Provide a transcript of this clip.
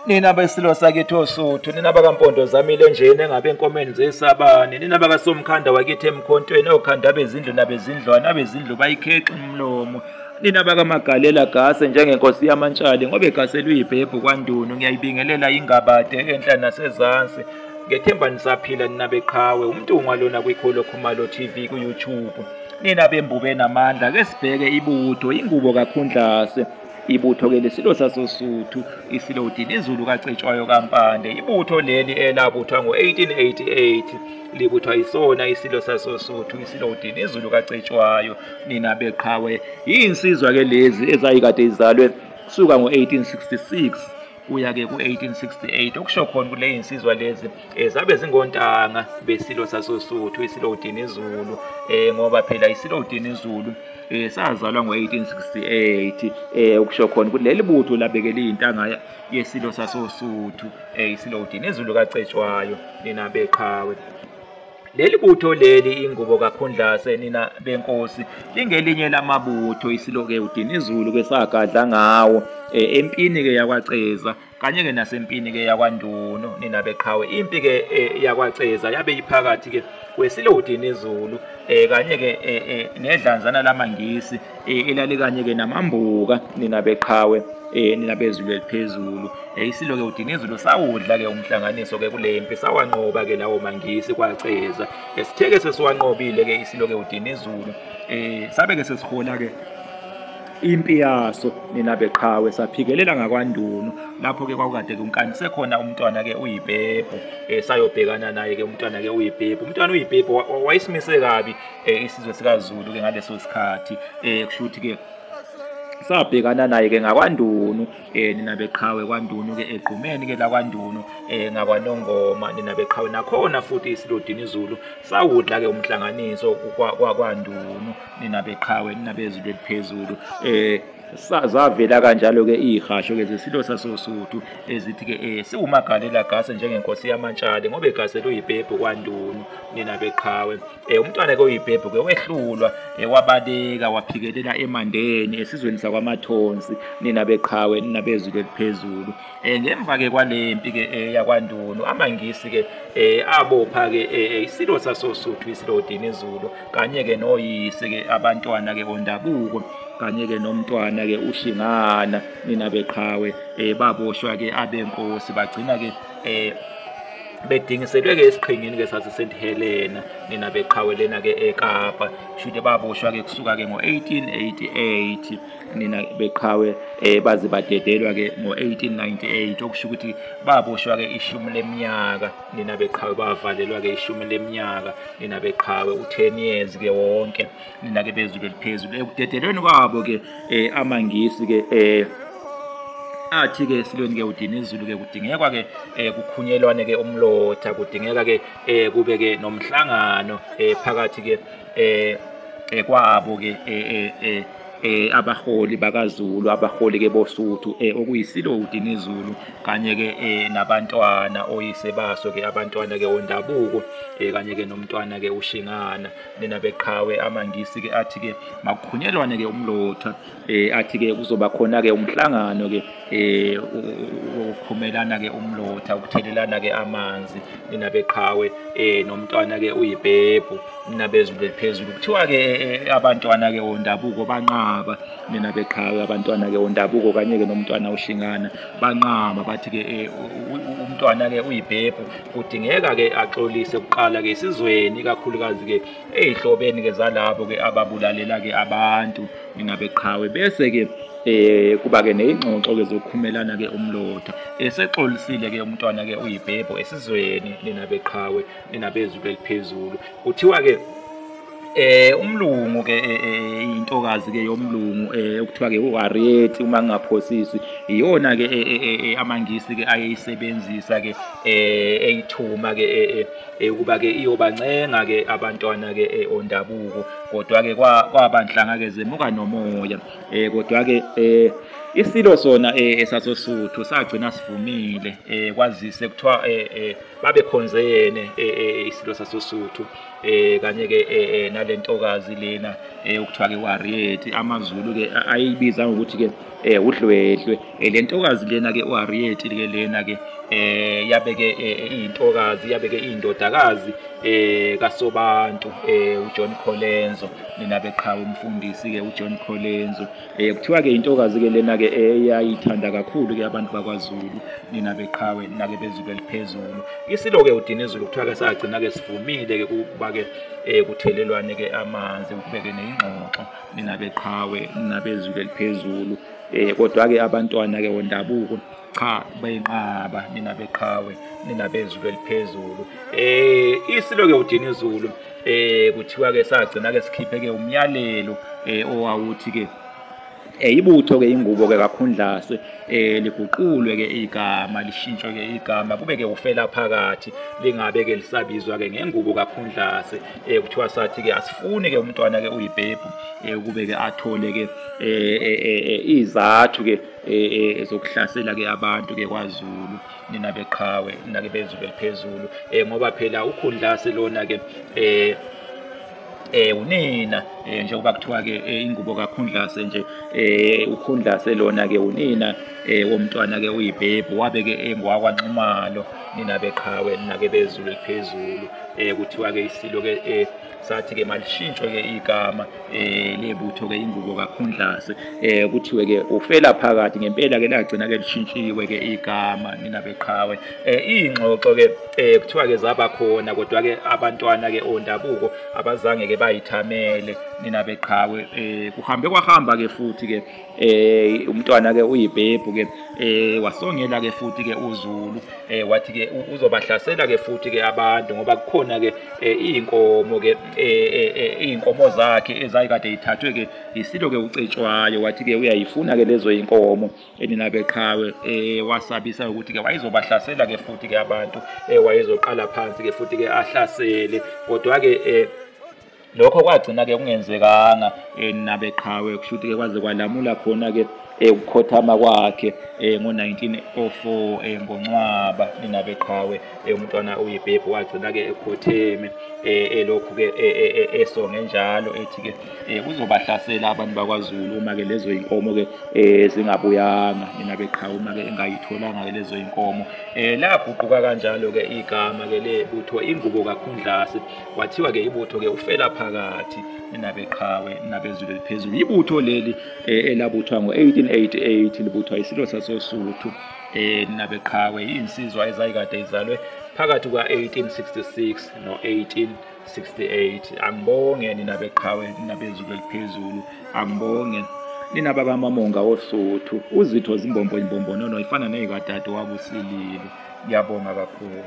Nina besilo sakithi oSuthu, nina bakaMpondo zamile njena engabe enkomeni zesabane, nina bakaSomkhanda wakithi emkhontweni, okhanda bezindlu nabezindlwana, abezindlu bayikhexa umlomo. Nina bakaMagalela gase njengenkosi yamantshali, ngoba egase luyibhebhu kwaNdunu. Ngiyayibingelela ingabade enhla nasezansi. Ngethemba nisaphila nina beqhawe. Umntungwa lona kwikholo Khumalo TV ku YouTube. Nina bembube namandla, ke sibheke ibutho ingubo kaKhundlase. Ibutho ke lesilo sasoSuthu, isilo uDinizulu kaCetshwayo kaMpande. Ibutho leli elabuthwa ngo-1888, libuthwa isona isilo sasoSuthu, isilo uDinizulu kaCetshwayo. Nina beqhawe, insizwa ke lezi ezayikade izalwe kusuka ngo-1866 kuya ke ku-1868. Okusho khona kule insizwa lezi zabe zingontanga besilo sasoSuthu, isilo uDinizulu, ngoba phela isilo uDinizulu sazalwa ngo-1868. Okusho khona ukuthi leli butho labekele intanga yesilo sasoSuthu, isilo uDinizulu kaCetshwayo. Nina beqhawe, leli butho leli ingubo kaKhundlase, nina benkosi, lingelinye lamabutho isilo ke uDinizulu ke sagadla ngawo empini ke yakwaCeza kanye ke nasempini ke yakwaNdunu. Nina beqhawe, impi ke yakwaCeza yabe iphakathi ke kwesilo uDinizulu kanye ke nedlanzana lamaNgisi elalikanye ke namambuka. Nina beqhawe, nina bezulu eliphezulu, isilo ke uDinizulu sawudla ke umhlanganiso ke kule mpi, sawanqoba ke lawo maNgisi kwaCeza. Sitheke sesiwanqobile ke isilo ke uDinizulu, sabe ke sesihola ke impi yaso. Nina beqhawe, saphikelela ngakwaNdunu lapho ke kwakukade kunkanise khona umntwana ke uYibhebhu. Sayobhekana naye ke umntwana ke uYibhebhu. Umntwana uYibhebhu wayesimise kabi isizwe sikaZulu ke ngaleso sikhathi. Kusho ukuthi ke sabhekana naye ke ngakwaNdunu, nina beqhawe, kwaNdunu ke egqumeni ke lakwaNdunu, ngakwaNongoma. Nina beqhawe, nakhona futhi isilo uDinizulu sawudla ke umhlanganiso kwaNdunu. Nina beqhawe, nina bezulu eliphezulu, zavela kanjalo ke ihasho ke zesilo sasoSuthu ezithi ke siwumagalela gase njengenkosi yamantshali, ngoba egase luyibhebhu kwaNdunu. Nina beqhawe, umntwana ke uYibhebhu ke wehlulwa, wabaleka waphikelela eMandeni esizweni sakwaMathonsi. Nina beqhawe, nina bezulu eliphezulu, ngemva ke kwalempi ke yakwaNdunu, amaNgisi ke abopha ke isilo sasoSuthu, isilo uDinizulu, kanye ke noyise ke abantwana ke ondabuko kanye ke nomntwana ke uShingana. Nina beqhawe, baboshwa ke abenkosi, bagcina ke bedingiselwe ke esiqhingini ke sase St Helena. Nina beqhawe, lena ke eKapa. Kushuthi baboshwa ke kusuka ke ngo-1888. Nina beqhawe, baze badedelwa ke ngo-1898, okusho ukuthi baboshwa ke ishumi leminyaka. Nina beqhawe, bavalelwa ke ishumi leminyaka. Nina beqhawe, u-10 years ke wonke. Nina ke bezulu eliphezulu, ekudedelweni kwabo ke amaNgisi ke athi ke esilweni ke uDinizulu ke kudingekwa ke kukhunyelwane ke umlotha, kudingeka ke kube ke nomhlangano phakathi ke kwabo ke abaholi bakaZulu, abaholi ke boSuthu, okuyisilo uDinizulu kanye ke nabantwana oyise baso ke abantwana ke ondabuko, kanye ke nomntwana ke uShingana. Nina beqhawe, amaNgisi ke athi ke makukhunyelwane ke umlotha, athi ke kuzoba khona ke umhlangano ke ukukhumelana ke umlotha, ukuthelelana ke amanzi. Nina beqhawe, nomntwana ke uYibhebhu. Nina bezulu eliphezulu, kuthiwa ke abantwana ke ondabuko banqaba. Nina beqhawe, abantwana ke ondabuko kanye ke nomntwana uShingana banqaba, bathi ke umntwana ke uYibhebhu kudingeka ke axolise kuqala ke esizweni, ikakhulukazi ke ezihlobeni ke zalabo ke ababulalela ke abantu. Nina beqhawe, bese ke kuba ke nezingxoxo ke zokukhumelana ke umlotha. Esexolisile ke umntwana ke uYibhebhu esizweni. Nina beqhawe, nina bezulu eliphezulu, kuthiwa ke umlungu ke, intokazi ke yomlungu okuthiwa ke uHarriet uma ngingaphosisi, iyona ke amaNgisi ke ayeyisebenzisa ke eyithuma ke ukuba ke iyobancenga ke abantwana ke ondabuko, kodwa ke kwabanhlanga ke zemuka nomoya. Kodwa ke isilo sona esasoSuthu sagcina sivumile, kwazise kuthiwa babekhonzene isilo sasoSuthu kanye ke nalentokazi lena okuthiwa ke uHarriet. AmaZulu ke ayibiza ngokuthi ke udlwedlwe. Lentokazi lena ke uHarriet ke lena ke yabe ke iyintokazi, yabe ke iyindodakazi kaSobantu uJohn Colenso, nina beqhawe, umfundisi ke uJohn Colenso. Kuthiwa ke intokazi ke lena ke eyayithanda kakhulu ke abantu bakwaZulu, nina beqhawe, nake bezulu eliphezulu. Isilo ke uDinizulu kuthiwa ke sagcina ke sivumile ke ukuba ke kuthelelwane ke amanzi, kubeke neyingxoxo, nina beqhawe, nina bezulu eliphezulu. Kodwa ke abantwana ke wondabuko cha bayinqaba, nina beqhawe, nina bezulu eliphezulu. Isilo ke uDinizulu kuthiwa ke sagcina ke sikhiphe ke umyalelo owawuthi ke ibutho ke ingubo ke kaKhundlase liguqulwe ke igama, lishintshwe ke igama, kube ke ufela phakathi, lingabe ke lisabizwa ke ngengubo kaKhundlase. Kuthiwa sathi ke asifuni ke umntwana ke uyibhebhu kube ke athole ke izathu ke zokuhlasela ke abantu ke kwaZulu, nina beqhawe, nina ke bezulu eliphezulu. Ngoba phela uKhundlase lona ke unina, njengoba kuthiwa ke ingubo kaKhundlase nje, uKhundlase lona ke unina womntwana ke uyibhebhu, wabe ke engwakwaNxumalo, nina beqhawe, nina ke bezulu eliphezulu. Kuthiwa ke isilo ke sathi ke malishintshwe ke igama lebutho ke ingubo kaKhundlase, kuthiwe ke ufela phakathi. Ngempela ke lagcina ke lishintshiwe ke igama, nina beqhawe. Ingxoxo ke kuthiwa ke zaba khona, kodwa ke abantwana ke ondabuko abazange ke bayithamele, nina beqhawe. Kuhambe kwahamba ke futhi ke umntwana ke uyibhebhu ke wasongela ke futhi ke uZulu, wathi ke uzobahlasela ke futhi ke abantu, ngoba kukhona ke iy'nkomo ke iy'nkomo zakhe ezayikade yithathwe ke isilo ke uCetshwayo, wathi ke uyayifuna ke lezo y'nkomo, nina beqhawe. Wasabisa ukuthi ke wayezobahlasela ke futhi ke abantu, wayezoqala phansi ke futhi ke ahlasele, kodwa ke lokho kwagcina ke kungenzekanga, nina beqhawe. Kusho ukuthi ke kwaze kwalamula khona ke ukukhothama kwakhe ngo-1904 ngoNcwaba, nina beqhawe. Umntwana uyibhebhu wagcina ke ekhotheme, elokhu ke esonge njalo ethi ke uzobahlasela abantu bakwaZulu uma ke lezo y'nkomo ke zingabuyanga, nina beqhawe, uma ke engayitholanga ke lezo y'nkomo. Laguquka kanjalo ke igama ke lebutho ingubo kaKhundlase, kwathiwa ke ibutho ke ufela phakathi, nina beqhawe, nina bezulu eliphezulu. Ibutho leli elabuthwa ngo-1888, libuthwa isilo sasoSuthu, nina beqhawe, insizwa ezayikade izalwe phakathi kwa-1866 no-1868. Angibonge nina beqhawe, nina bezulu eliphezulu, angibonge nina bakamamonga woSuthu. Uzitho zimbombo imbombonono ifana ney'kadade wabo uSililo. Ngiyabonga kakhulu.